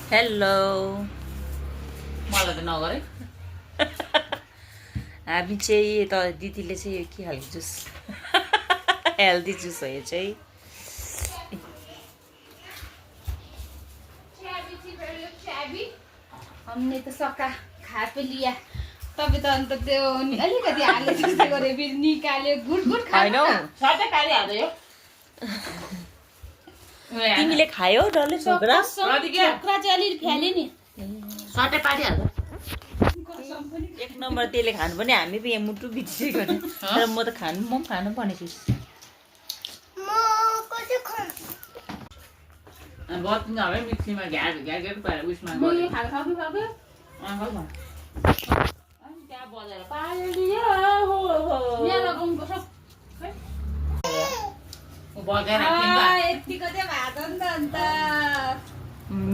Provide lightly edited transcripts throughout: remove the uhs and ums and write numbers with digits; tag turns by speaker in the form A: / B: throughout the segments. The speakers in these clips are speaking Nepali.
A: हेलो
B: मलाई त नगरे
A: हामी चाहिँ त दिदीले चाहिँ यो के खालको जुस हेल्दी जुस हो यो चाहिँ
C: हमने तो सका खा पे लिया तब त अन्त त्यो अलिकति हाल्ने जस्तो गरे फेरि निकाल्यो गुड गुड
A: खाएनौ
B: सट्टै पारिहाल्छ यो
A: तिमीले खायौ डल्लै छोक्रा
C: छोक्रा चाहिँ अलिअलि फ्याल्यो नि
B: सट्टै पारिहाल्छ
A: एक नम्बर त्यसले खानु पनि हामी पनि यहाँ मुटु बितिसक्यो भने तर म त खानु म पनि खानु पर्ने चिज
B: बत्ती नभए मिक्सीमा घ्यार पारेर उयसमा
C: म यो खानु सक्यो
B: त्यहाँ बजाएर पारिदियो
C: यहाँ लगाउनु पर्छ
B: बजाएर
C: यतिको चाहिँ भात हो नि त अन्त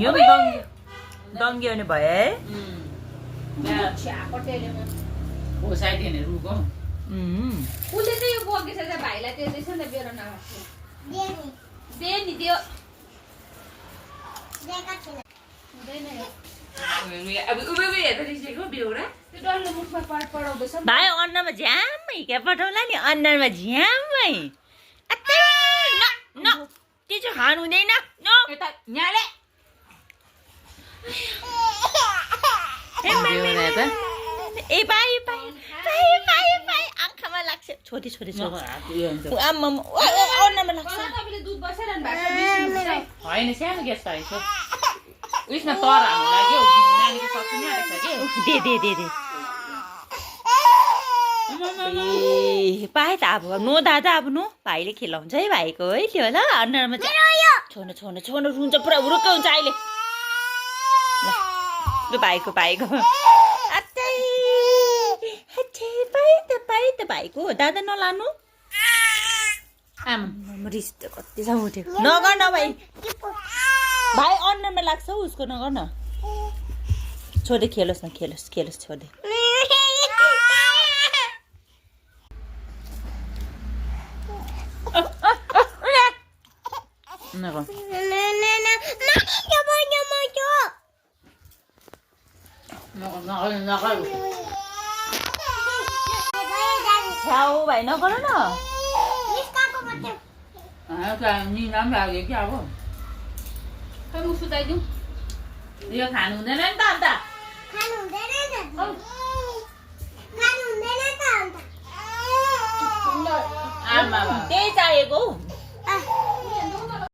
A: यो दङ्गी आउने भयो है
B: खोसाइदियो भने रुको
C: उसले चाहिँ यो बोकेछ चाहिँ भाइलाई त्यो रहेछ नि त बेरो नखाएको दे नि त्यो हुँदैन यो
B: अब उभे हेर्दा रिसेको बेहोरा
C: त्यो डल्लो मुखमा पढाउँदैछ
A: भाइ अन्नमा झ्यामै क्या पठाउला नि अन्नमा झ्यामै न त्यो चाहिँ खानु हुँदैन
B: यता यहाँले
A: ए भाइ आँखामा लाग्छ छोटी आम्मा अन्नमा लाग्छ
C: तपाईँले दुध बसाइरहनु भएको छ
B: होइन सानो ग्यास पाएछ उयसमा तर हाल्नु लाग्यो नानीको सक्छु नि आएको छ कि
A: दे पाए त अब नो दादा अब नो भाइले खेलाउँछ है भाइको है त्यो होला अनुहारमा छोड्नु रुन्छ पुरा हुरुक्क हुन्छ अहिले ल भाइको पाइ त भाइको दादा नलानु आमा रिस त कतिसम्म उठ्यो नगर न भाइ अनुहारमा लाग्छ हौ उसको नगर न छोडे खेलोस् छोडे छ्याउ भाइ नगर न
B: निना पनि लाग्यो कि अब
C: खै म सुताइदिउँ
B: यो खानु हुँदैन नि त अन्त आमा
A: त्यही चाहिएको हौ